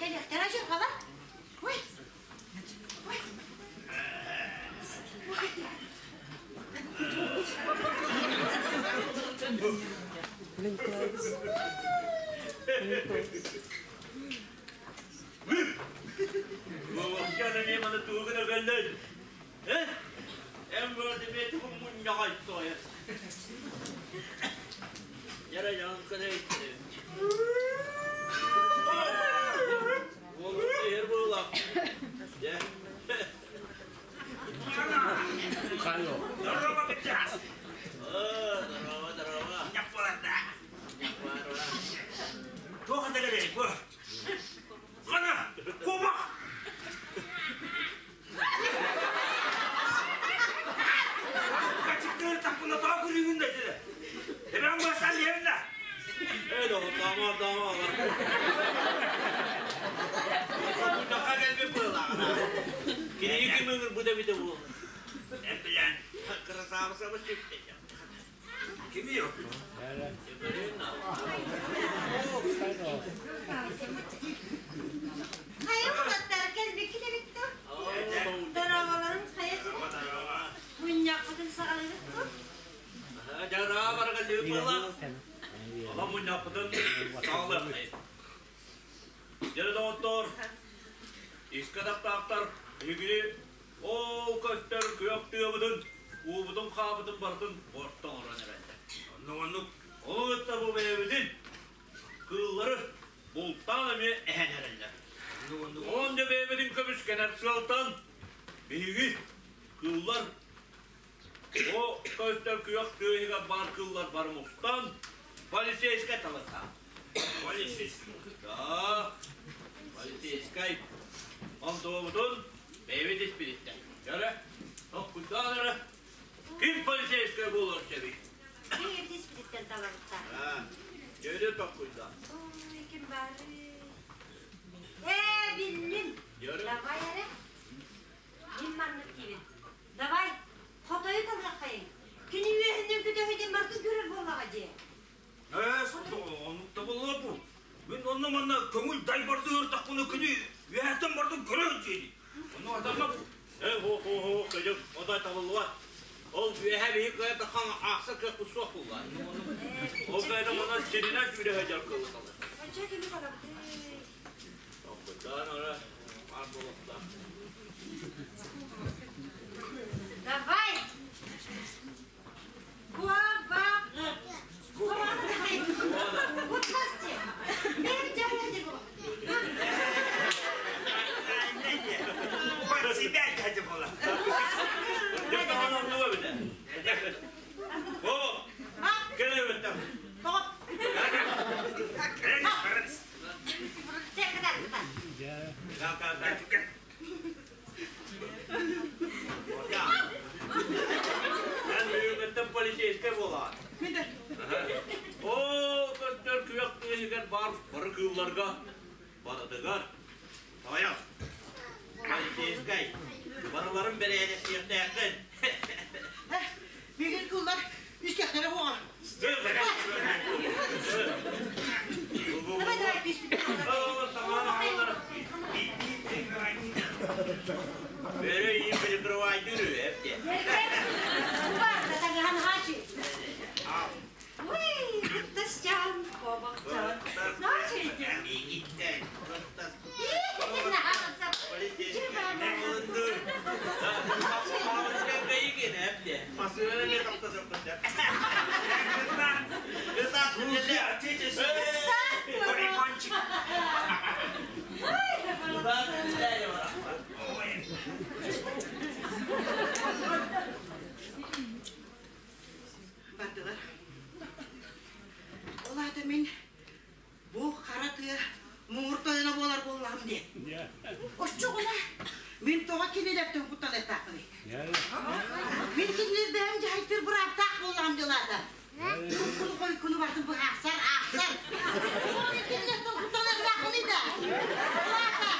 Кэлиэхтэрэ адьырҕалар. Ой! Ой! Муҥчаны эмиэ маны тугу гына кэллин? Э? Эн бу мунньаҕай тоойо. Яра яҥкына иттэ. Уолу иһэр буоллах. Дьэ. Здорово, кырдьаҕас! Здорово, здорово. Мунньах буолар да? Туох это кэлэрий бу? Хана! Куобах! Качыктыыр таппына тоо күрүүгүн да деді. Эбэм бастан иһэн да. Эй, доҕор, доҕор, Мунньахха кэлбит быһыылааҕына. Кинини ким ыҥырбыта эбитэ буолла. Эн билэн. Кырасаабысабы сүппүт. Кими yok? Хайа уолаттар кэлбиккит эбит дуо? Дорооболорун хайа сирэ? Мунньахпытын саҕалыыбыт дуо? Дьараа барыга буолла. Ала мунньахпытын саҕалыаххайын. Дьэ, доҕоттоор, искэ таптаахтар биһигини ол көстөр күөх тыабытын, уубутун-хаабытын барытын орто оҥорон эрэллэр. Оннук-оннук. Ону кытта бу бэйэбитин кыыллары бултаан эмиэ эһэн эрэллэр. Оннук-оннук. Онон дьэ бэйэбитин көмүскэнэр сыалтан биһиги кыыллар Бу көстөр күөх тыа иһигэр баар кыыллар бары мустан полицейскай талыта. Полицейский. Да, полицейскай. Онтуобутун бэйэбит испириттэн. Дьөрө, токкуйдаан эрэ. Ким полицейскай буолуон сөбүй? Бэйэбит испириттэн талабыттар. Дьөрө токкуйдаан. Ой, ким баарый? Ээ, биллим. Дьөрө. Давай эрэ. Мин маннык диибин. Давай, хотойу талыаххайыҥ. Кини үөһүнэн көтөһүтэн барытын көрөр буоллаҕа дии. Ээ, оннук да буолуо бу. Мин онно-манна көҥүл дайбардыы ыртахпына күнү үөһэттэн бардым көрөр диэри. Онно атаммап. Ээ, хо-хо-хо, кыдьык, отой табыллыбат. Ол үөһэ биһи кыайа таххан аахса кыахпыт суох буолла. Ол кыайда онон сиринэн сүүрэ сылдьар кыылыталар. Онча кими талабытый? Токкуйдаан ара, баар буолуохтаах. Давай! Куобаҕы! Куттасти! Мен дьаһайды бу. Под себя дядя была. Дьэ, оннуга битэ. О, кэлэбиттэн. Кэлэн баран. Эн бүгүҥҥүттэн полицейскай буолаҕын. Оо, көстөр күөх тыаһыгар баар бары кыылларга барытыгар тойон полицейскай барыларын бэрээдэктиэхтээххин. Мигин кыллар истэхтэрэ буоҕа. Давай, давай, түспүт. Бөрө иин перекрывайдыр эпте. Уй, кыттасчан, кобахчан. Начайте. Парикончик. Бардылар. Ол аата мин бу хара тыа муҥур тойоно буолар буоллаҕым дии. Оччоҕуна мин тоҕо кинилэртэн куттаныахтаахпыный? Мин кинилэр бэйэм дьаһайтыыр бырааптаах буоллаҕым дьыл аата. Уруккуну хойуккуну батын быһаарсар, аахсар. Тоҕо мин кинилэртэн куттаныахтаахпыный да? Ол аата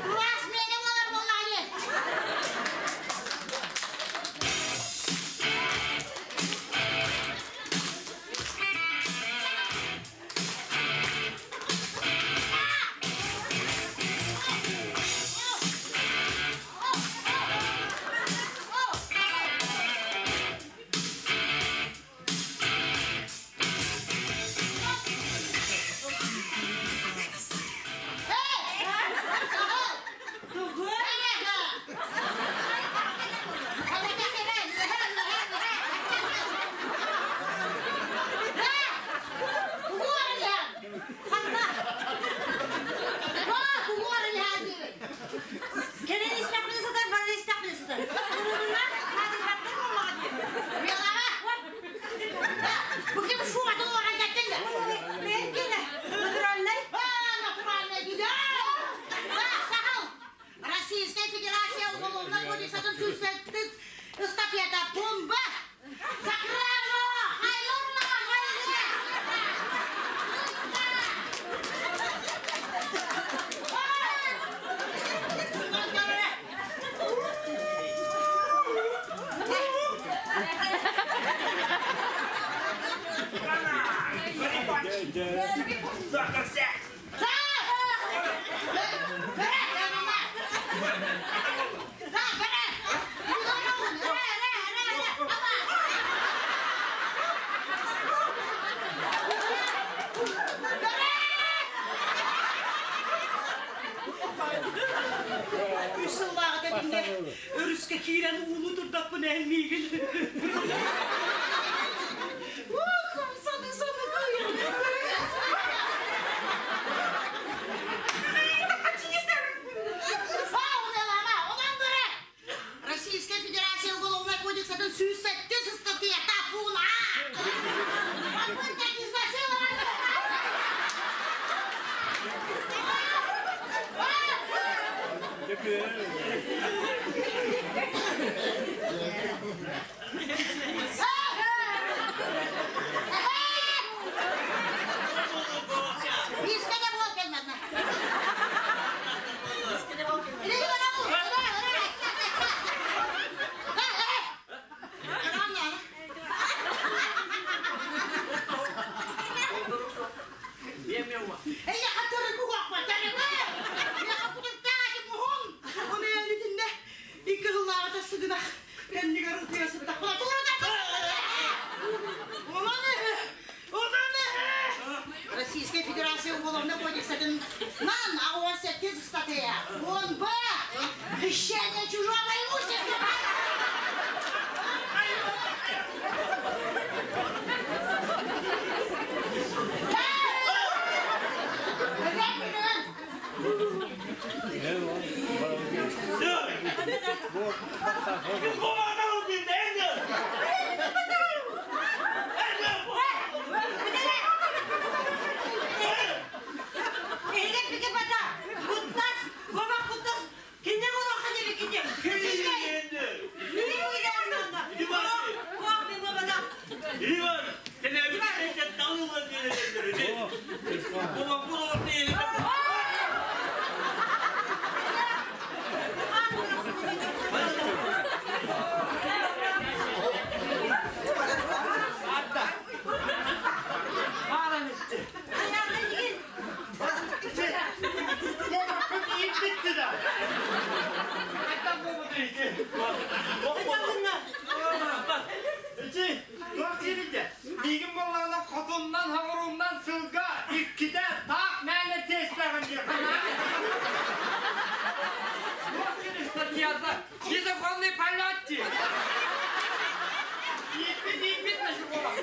былаас миэнэ буолар буоллаҕа дии. Үс сыллааҕыта итиннэ өрүскэ киирэн ууну турдахпына эн миигин Саны-саны Российская Федерация Уголовнай кодексатын 107 статьята пункт А! Попытка изнасилования! Иске бол келмедме. Российская Федерация Уголовного кодекса нан 18 статья. Он Б. Хищение чужого имущества. Мигин боллағына хотуннан хавыруннан сылга иккиде таак мәне тестәгін статьяда незаконный полетти. Ииппит, ииппит на шоколад.